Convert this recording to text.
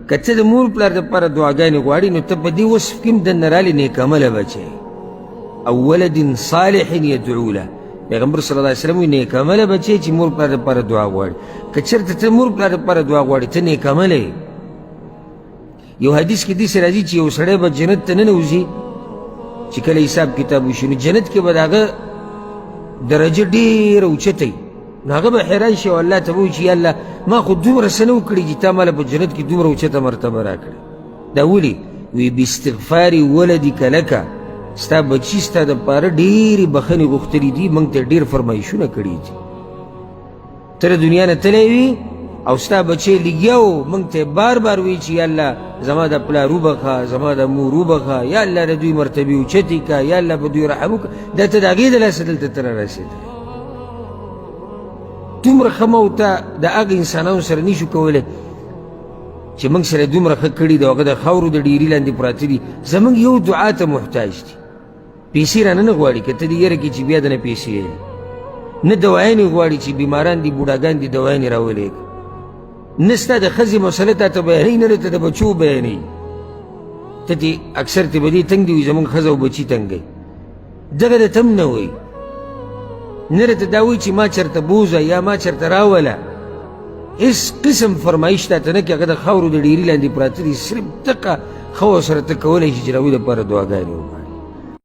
که ته د مور پلار دپاره دعاګانې غواړې، نو ته په دې وصف کې هم دننه رالې نیکعمله بچی، او ولد صالح یدعو له. پیغمبر صلی الله علیه وسلم وایي نیکعمله بچی چې مور پلار دپاره دعا غواړي. که چېرته ته مور پلار دپاره دعا غواړې، ته نیکعمله یې. یو حدیث کې داسې راځي چې یو سړی به جنت ته ننوځي، چې کله حساب کتاب وشي، نو جنت کې به د هغه درجه ډېره اوچته وي. نو هغه به حیران شي او الله ته به وایي چې یا الله، ما خو دومره څه نه وو کړي چې تا ماله په جنت کې دومره اوچته مرتبه راکړې. دا ولې؟ وی باستغفار ولدک لک، ستا بچي ستا دپاره ډېرې بخښنې غوښتلې دي، موږ ته ډېر فرمایشونه کړي دي. ته د دنیا نه تللی وي او ستا بچی لګیا و، موږ ته بار بار وایي چې یا الله، زما د پلار وبخښه، زما د مور وبخښه، یا الله، د دوی مرتبې اوچتې کړه، یا الله، په دوی رحم وکړه. دا ته د هغې د لاسه دلته ته رارسېدلی. دومره ښه ما ته د هغه انسانانو سره نشو کولی چې موږ سره دومره ښه کړي د هغه د خاورو د ډیري لاندې پراته دي، زموږ یو دعا ته محتاج دي. پیسې رانه نه غواړي، که ته دې یره کې چې بیا دنه پیسې یې نه، دوایانې غواړي چې بیماران دي، بوډاګان دي، دوایانې راولېږه. نه ستا د ښځې مسله تا ته بیانوي، نه ته د بچو بیانوي. ته دې اکثر ته به دې تنګ دي، وایي زموږ ښځه او بچي تنګوي. دغه درته هم نه وایي، نه راته دا وایي چې ما چېرته بوځه یا ما چېرته راوله. هېڅ قسم فرمایش تا ته نه کوي. هغه د خاورو د ډېري لاندې پراته دي، صرف دقه ښه ورسره ته کولی شي چې د هغوی دپاره دعاګانې وغواړې.